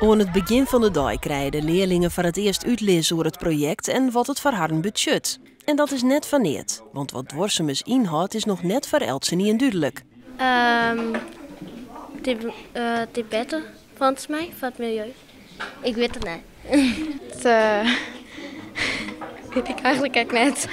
Oan it begjin fan de dei krije de learlingen foar it earst útlis oer it projekt en wat it foar harren betsjut. En dat is net foar neat, want wat duorsumens ynhâldt is noch net foar eltsenien dúdlik. It is better, folgens my, foar it miljeu. Ik wit it net. Dat wit ik eigentlik ek net.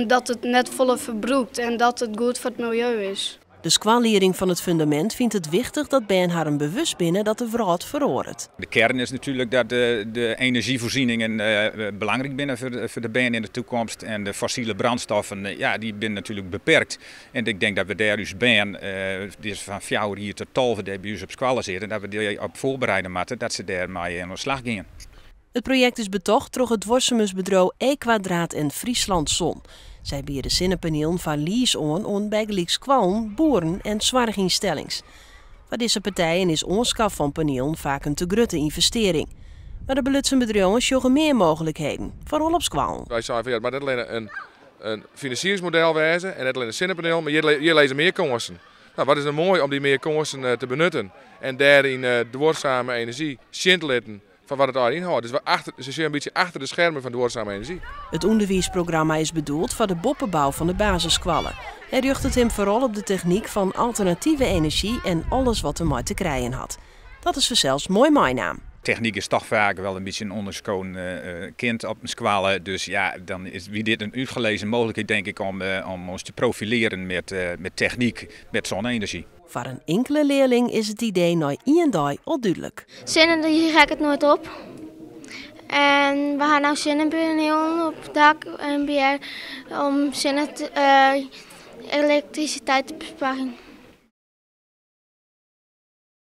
Dat it net folle ferbrûkt en dat it goed foar it miljeu is. De skoallieding fan it Fundamint fynt it wichtich dat bern harren bewust binne dat de wrâld feroaret. De kern is natuerlik dat de enerzjyfoarsieningen belangryk binne foar de bern yn de toekomst en de fossile brandstoffen, ja, dy binne natuerlik beperkt. En ik denk dat we dêr ús bern, dy't fan 4 jier tot 12 dêr by ús op skoalle sitte, dat we dy op foarbereide moatte dat se dêrmei oan de slach gean. It projekt is betocht troch it duorsumensbedriuw E-kwadraat en Friesland Zon. Sy biede sinnepanielen foar lease oan oan bygelyks skoallen, boeren en soarchynstellings. Foar dizze partijen is oanskaf fan panielen faak in te grutte ynvestearring. Mar de belutsen bedriuwen sjogge mear mooglikheden, foaral op skoallen. Wy seinen fan ja, it moat net allinne in finansieringsmodel wêze en net allinne sinnepanelen, mar hjir lizze mear kânsen. Nou, wat is no moai om dy mear kânsen te benutten en dêryn duorsame enerzjy sjen te litten fan wat it allegear ynhâldt. Dus se sjogge in bytsje achter de skermen fan duorsame enerzjy. It ûnderwiisprogramma is bedoeld foar de boppebou fan de basisskoalle en rjochtet him foaral op de technyk fan alternative enerzjy en alles wat dermei te krijen hat. Dat is fansels moai meinaam. Technyk is toch faak wol in bytsje in ûnderskoden kind op in skoalle. Dus ja, dan is wie dit in útgelezen mooglikheid, denk ik, om ons te profileren met technyk, met zonne-energie. Foar in inkele learling is it idee nei ien dei al dúdlik. Sinne-enerzjy rekket noait op. En we ha no sinnepanielen op it dak en om sinne elektrisiteit te besparjen.